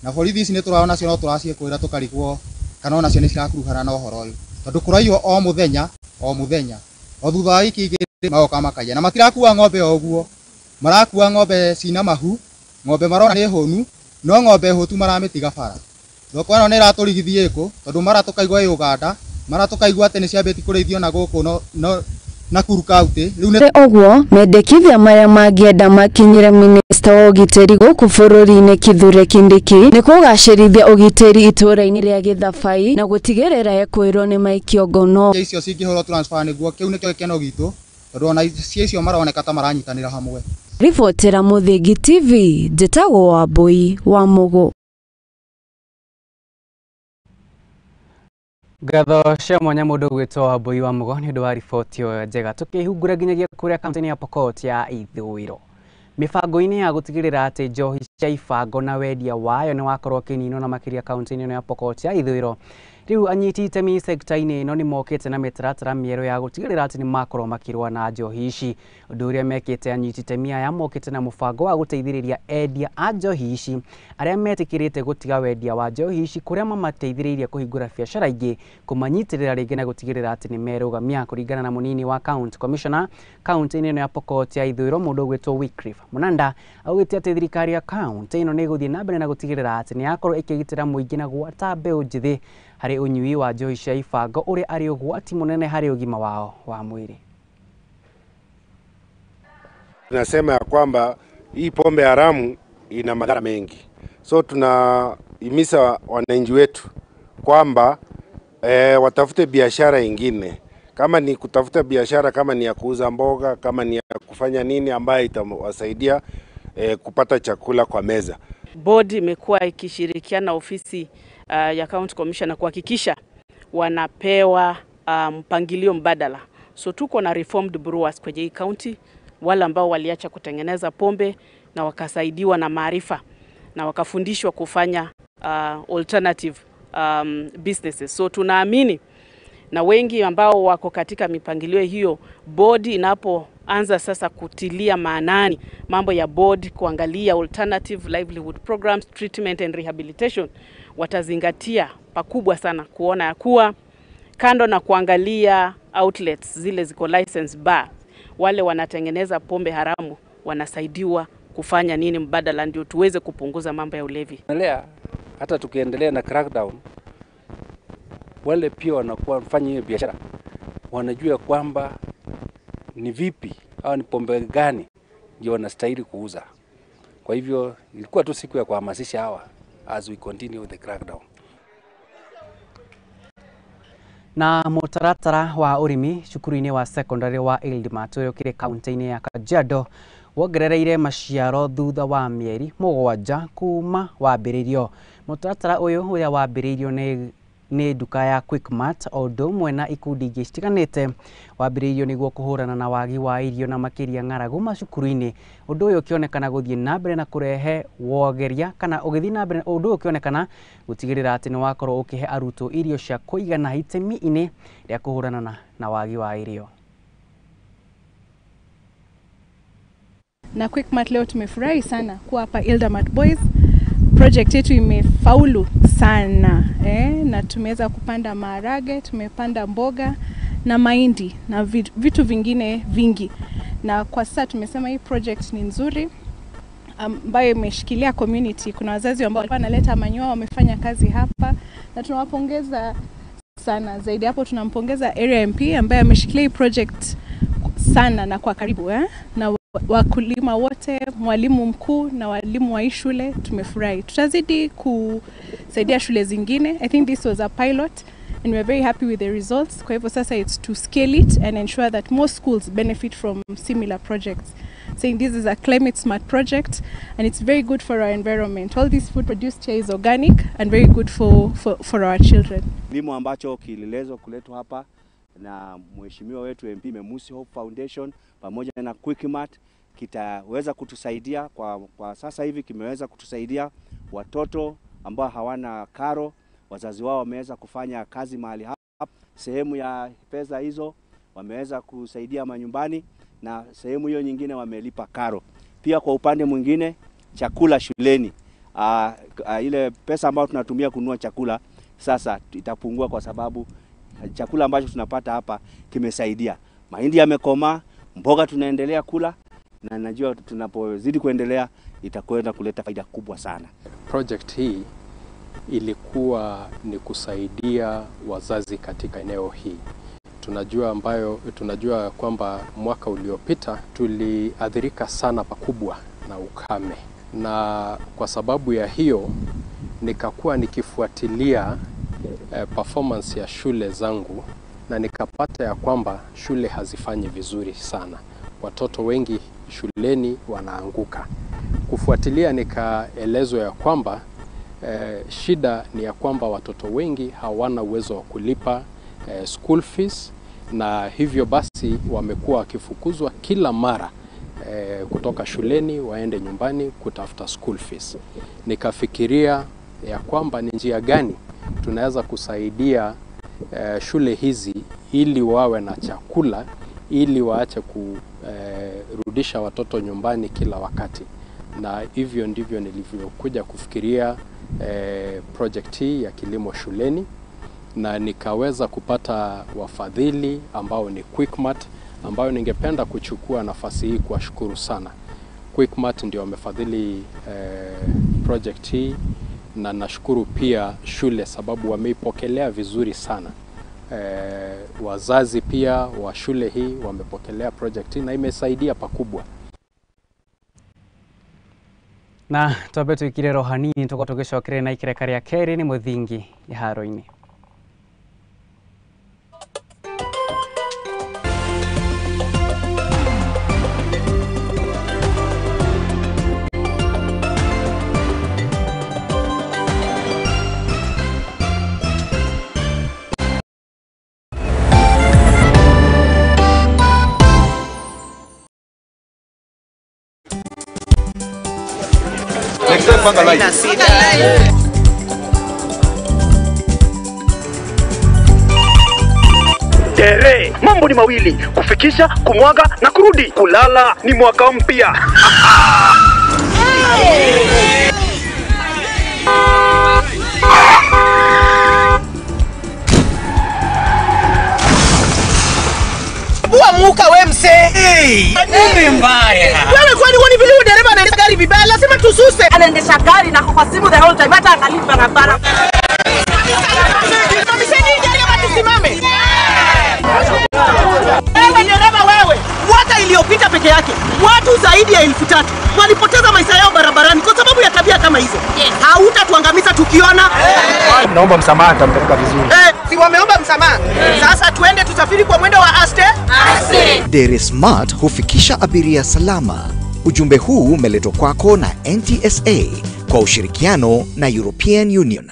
na borithi ici nĩ tũrona cio no tũraciĩkũĩra tũkarigwo kana onacio nĩ cirakuruhana na ũhoro ũyũ, tondũ kũraiywo o mũthenya o mũthenya o thutha wa wiki 2 magoka makaiya, na matirakua ng'ombe o ũguo, marakua ng'ombe cina mahu, ng'ombe marona nĩ hũnu, no ng'ombe hũtu maramĩtiga bara. Thoko ĩno nĩ ĩratũrigithia ĩkũ, tondũ mara tũkaigua ĩ Uganda, mara tũkaigua atĩ nĩ ciambĩtie kũrĩithio na gũkũ no Nakuru County. Rĩu nĩ ũguo mendekithia marĩa mangĩenda makinyĩre minista wa ũgitĩri gũkũ bũrũri-inĩ Kithure Kindiki nĩ kũgacĩrithia ũgitĩri itũũra-inĩ rĩa Gĩthabai na gũtigĩrĩra ekwĩrwo nĩ maikio ngono. Icio cingĩhũrwo transfer nĩguo kĩu nĩkĩo gĩkeno gitũ, tondũ ona icio maroneka ta maranyitanĩra hamwe. Ribotera Mũthingi TV, njĩtagwo Wambui wa Mũgũ. Ngatho cia mwanya mũndũ ũgwĩtwo Wambui wa Mũgo nĩ ũndũ wa riboti ĩyo njega. Tũkĩhungura nginyagia kũrĩa kaunti-inĩ ya Pokot ya Ithũĩro, mĩbango-inĩ ya gũtigĩrĩra atĩ njohi cia ibango na wendia wayo nĩ wakorwo ũkĩninwo na makĩria kaunti-inĩ ĩno ya Pokot ya Ithũĩro, rĩu anyiti itemi sekta-inĩ ĩno nĩ mokĩte na mĩtaratara mĩerũ ya gũtigĩrĩra atĩ nĩ makorwo makĩrũa na njohi ici. Ũndũ ũrĩa mekĩte anyiti itemi aya mokĩte na mũbango wa gũteithĩrĩria endia a njohi ici arĩa metĩkĩrĩte gũtiga wendia wa njohi ici, kũrĩa mamateithĩrĩirie kũhingũra biacara ingĩ, kũmanyitĩrĩra rĩngĩ na gũtigĩrĩra atĩ nĩ merũgamia. Kũringana na mũnini wa county commissioner kaunti-inĩ ĩno ya Pokot ya Ithũĩro, mũndũ ũgwĩtwo Wycliffe Mũnanda, augĩte atĩ thirikari ya kaunti ĩno nĩ ĩgũthiĩ na mbere na gũtigĩrĩra atĩ nĩ yakorwo ĩkĩgitĩra mũingĩ na gwata mbeũ njĩthĩ harĩ ũnyui wa njohi cia ibango ũrĩa arĩ ũgwati mũnene harĩ ũgima wao wa mwĩrĩ. Tunasema ya kwamba hii pombe haramu ina madhara mengi, so tunahimiza wananchi wetu kwamba watafute biashara ingine, kama ni kutafuta biashara, kama ni ya kuuza mboga, kama ni ya kufanya nini ambayo itawasaidia kupata chakula kwa meza. Board imekuwa ikishirikiana ofisi ya County Commissioner kuhakikisha wanapewa mpangilio mbadala. So tuko na reformed brewers kwenye hii county, wale ambao waliacha kutengeneza pombe na wakasaidiwa na maarifa na wakafundishwa kufanya alternative businesses. So tunaamini na wengi ambao wako katika mipangilio hiyo, board inapoanza sasa kutilia maanani mambo ya board, kuangalia alternative livelihood programs, treatment and rehabilitation, watazingatia pakubwa sana kuona ya kuwa kando na kuangalia outlets zile ziko license bar, wale wanatengeneza pombe haramu wanasaidiwa kufanya nini mbadala, ndio tuweze kupunguza mambo ya ulevi. Hata tukiendelea na crackdown, wale pia wanakuwa wanafanya hiyo biashara wanajua kwamba ni vipi au ni pombe gani ndio wanastahili kuuza. Kwa hivyo ilikuwa tu siku ya kuhamasisha hawa as we continue with the crackdown. Na mũtaratara wa ũrĩmi cukuru-inĩ wa secondary wa Ildimat ũrĩa ũkĩrĩ kaunti-inĩ ya Kajiado wongerereire maciaro thutha wa mĩeri 7 kuma wambĩrĩrio. Mũtaratara ũyũ ũrĩa wambĩrĩirio nĩ nduka ya Quickmart o ũndũ ũmwe na ikundi ingĩ citiganĩte wambĩrĩirio nĩguo kũhũrana na wagi wa irio na makĩria ng'aragu macukuru-inĩ. Ũndũ ũyũ ũkĩonekana gũthiĩ na mbere na kũrehe wogeria kana ũgĩthiĩ na mbere ũndũ ũyũ ũkĩonekana gũtigĩrĩra atĩ nĩ wakorwo ũkĩhe arutwo irio cia kũigana itemi-inĩ rĩa kũhũrana na wagi wa irio. Na Quickmart leo tumefurahi sana kuwa hapa Ildamat Boys. Project yetu imefaulu sana na tumeweza kupanda maharage, tumepanda mboga na mahindi na vitu vingine vingi. Na kwa sasa tumesema hii project ni nzuri ambayo imeshikilia community. Kuna wazazi ambao wanaleta manyoya, wamefanya kazi hapa na tunawapongeza sana. Zaidi hapo tunampongeza Area MP ambaye ameshikilia hii project sana na kwa karibu na wakulima wote, mwalimu mkuu na walimu wa shule tumefurahi. Tutazidi kusaidia shule zingine. I think this was a pilot and we are very happy with the results. Kwa hivyo sasa it's to scale it and ensure that more schools benefit from similar projects. Saying this is a climate smart project and it's very good for our environment. All this food produced here is organic and very good for our children. Kilimo ambacho kililezwa kuletwa hapa na mheshimiwa wetu MP Memusi Hope Foundation pamoja na Quickmart kitaweza kutusaidia kwa sasa hivi. Kimeweza kutusaidia watoto ambao hawana karo, wazazi wao wameweza kufanya kazi mahali hapa, sehemu ya pesa hizo wameweza kusaidia manyumbani na sehemu hiyo nyingine wamelipa karo. Pia kwa upande mwingine chakula shuleni, ile pesa ambayo tunatumia kununua chakula sasa itapungua kwa sababu chakula ambacho tunapata hapa kimesaidia. Mahindi yamekomaa, mboga tunaendelea kula na najua tunapozidi kuendelea itakwenda kuleta faida kubwa sana. Project hii ilikuwa ni kusaidia wazazi katika eneo hii. Tunajua kwamba mwaka uliopita tuliathirika sana pakubwa na ukame, na kwa sababu ya hiyo nikakuwa nikifuatilia performance ya shule zangu na nikapata ya kwamba shule hazifanyi vizuri sana. Watoto wengi shuleni wanaanguka. Kufuatilia nikaelezwa ya kwamba shida ni ya kwamba watoto wengi hawana uwezo wa kulipa school fees, na hivyo basi wamekuwa wakifukuzwa kila mara kutoka shuleni waende nyumbani kutafuta school fees. Nikafikiria ya kwamba ni njia gani tunaweza kusaidia shule hizi ili wawe na chakula, ili waache kurudisha watoto nyumbani kila wakati. Na hivyo ndivyo nilivyokuja kufikiria project hii ya kilimo shuleni, na nikaweza kupata wafadhili ambao ni Quickmart, ambayo ningependa kuchukua nafasi hii kuwashukuru sana. Quickmart ndio wamefadhili project hii, na nashukuru pia shule sababu wameipokelea vizuri sana. Wazazi pia wa shule hii wamepokelea project hii na imesaidia pakubwa. Na twambe twikire ro hanini tukorwo tugicokere na ikereka ria keri ni muthingi iharo-ini. Tere, mambo ni mawili, kufikisha, kumwaga na kurudi. Kulala ni mwaka mpya. Muka we mse. Hey, nini mbaya? Wewe kwani huoni vile dereva anaendesha gari vibaya? Lazima tususe. Anaendesha gari na kwa simu the whole time, hata angalii barabara. Simamisheni dereva tusimame. Wewe dereva wewe, mwaka iliyopita peke yake watu zaidi ya 3000 walipoteza maisha yao barabarani. barabarani kwa sababu ya tabia kama hizo. Hautatuangamiza tukiona. Naomba msamaha, tampeleka vizuri. Si wameomba msamaha. Sasa tuende tusafiri kwa mwendo wa aste. Aste. Dere Smart hufikisha abiria salama. Ujumbe huu umeletwa kwako na NTSA kwa ushirikiano na European Union.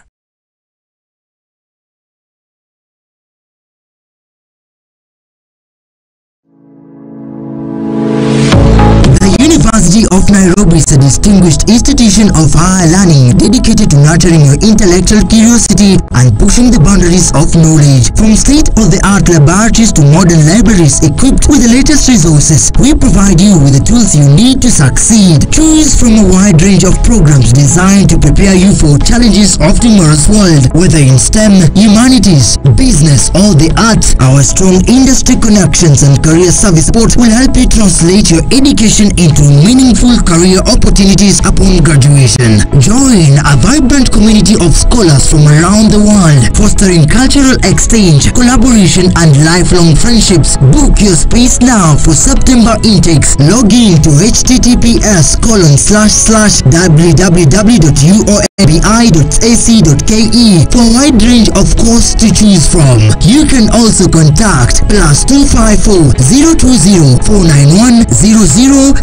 University of Nairobi is a distinguished institution of higher learning dedicated to nurturing your intellectual curiosity and pushing the boundaries of knowledge. From state-of-the-art laboratories to modern libraries equipped with the latest resources, we provide you with the tools you need to succeed. Choose from a wide range of programs designed to prepare you for challenges of tomorrow's world, whether in STEM, humanities, business, or the arts. Our strong industry connections and career service support will help you translate your education into meaningful career opportunities upon graduation. Join a vibrant community of scholars from around the world, fostering cultural exchange, collaboration, and lifelong friendships. Book your space now for September intakes. Log in to https://www.uonbi.ac.ke for a wide range of courses to choose from. You can also contact +254 020 491 0000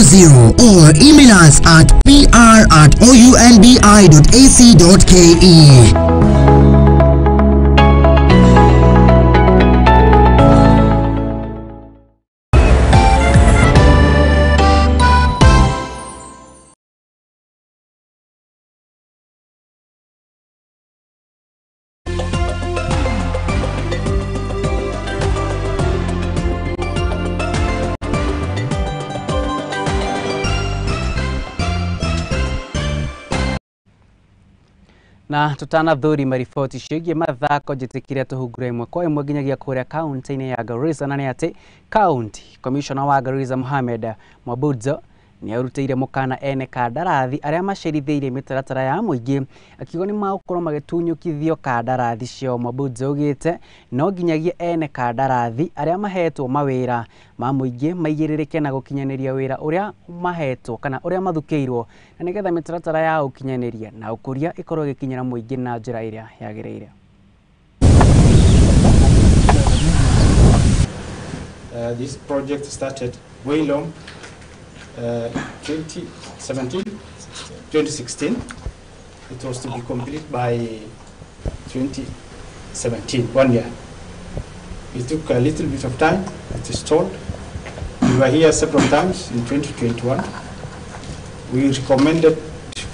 or email us at pr@ounbi.ac.ke. Na tutanathuri mariboti ciĩgiĩ mathako njĩtĩkire tũhungure ĩmwe kwa ĩmwe nginyagia kũrĩa kaunti-inĩ ya Garissa, na nĩ atĩ County Commissioner wa Garissa Mohamed Mwabudzo nĩ arutĩire mũkana ene kandarathi arĩa macerithĩirie mĩtaratara ya mũingĩ akiuga nĩ magũkorwo magĩtunyũkithio kandarathi ciao. Mwabudzo augĩte no nginyagia ene kandarathi arĩa mahetwo mawĩra ma mũingĩ maigĩrĩrĩke na gũkinyanĩria wĩra ũrĩa mahetwo kana ũrĩa mathukĩirwo, na nĩgetha mĩtaratara ya ũkinyanĩria na ũkũria ĩkorwo ĩgĩkinyĩra mũingĩ na njĩra ĩrĩa yagĩrĩire. This project started way long, 2017, 2016. It was to be complete by 2017, 1 year. It took a little bit of time, it is stalled. We were here several times in 2021. We recommended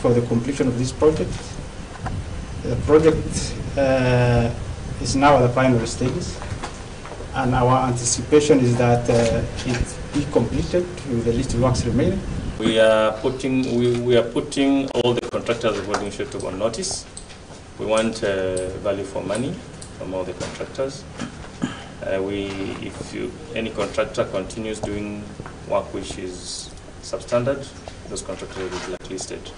for the completion of this project. The project is now at the final stages, and our anticipation is that it be completed with the little works remaining. We are putting we are putting all the contractors of Holding Shelter on notice. We want value for money from all the contractors. If any contractor continues doing work which is substandard, those contractors will be blacklisted.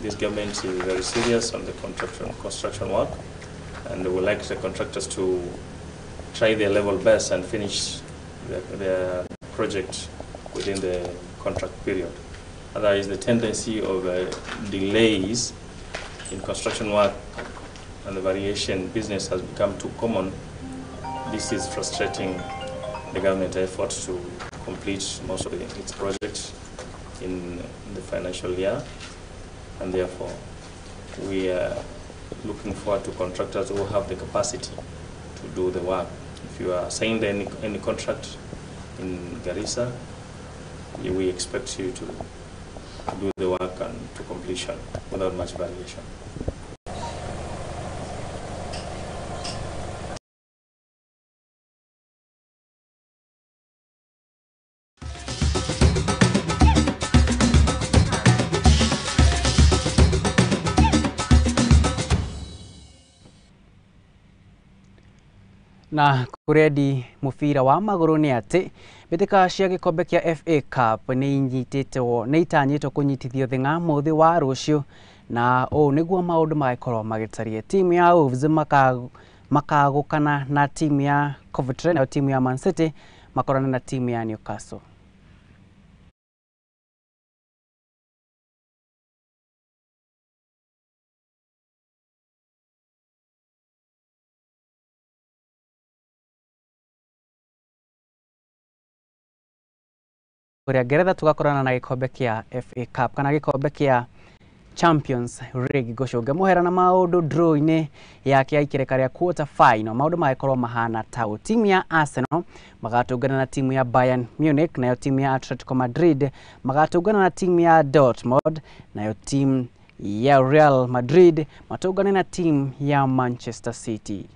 This government is very serious on the construction work, and we would like the contractors to try their level best and finish their project within the contract period. Otherwise, the tendency of delays in construction work and the variation business has become too common. This is frustrating the government effort to complete most of its projects in the financial year, and therefore we are looking forward to contractors who have the capacity to do the work. If you are signed any contract in Garissa, we expect you to do the work and to completion without much variation. Na kurendi mubira wa maguru ni ati mbitika cia gikombe kia FA Cup ni inyititwo ni itanyitwo kunyitithio thing'a muthi wa rucio, na uu niguo maundu magikorwo magitarie. Timu ya Wolves makagukana na timu ya Coventry, na timu ya Man City makorana na timu ya Newcastle. Kũrĩa Ngeretha tũgakorana na gĩkombe kĩa FA Cup kana gĩkombe kĩa Champions League gũcũnga mũhera na maũndũ draw-inĩ yake ya ikereka rĩa quarter final. Maũndũ magĩkorwo mahana tau. Timu ya Arsenal magatũngana na timu ya Bayern Munich, nayo timu ya Atletico Madrid magatũngana na timu ya Dortmund, nayo timu ya Real Madrid matũngane na timu ya Manchester City.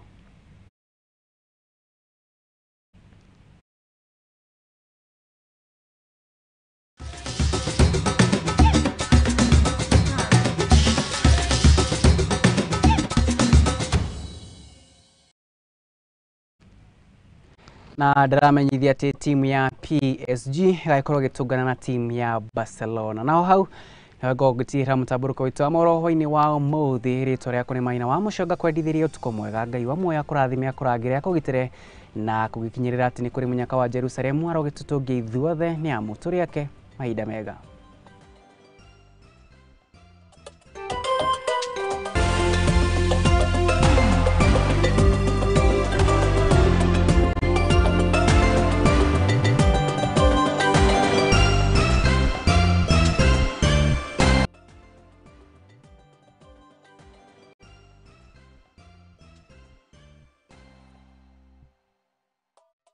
Na ndaramenyithia atĩ timu ya PSG ĩgagĩkorwo ĩgĩtũngana na timu ya Barcelona. Naho hau nĩho ngũtigĩra mũtambũrũko witũ wa mohoro hwaĩ-inĩ wa ũmũthĩ. Rĩtwa rĩakwa nĩ Maina wa Mũconga, kwendithĩria ũtukũ mwega. Ngai wa muoyo akũrathime, akũrangĩre, akũgitĩre na kũgĩkinyĩrĩra atĩ nĩ kũrĩ mũnyaka wa Jerusalemu arogĩtũtũngia ithuothe nĩ amu tũrĩ ake. Mahinda mega.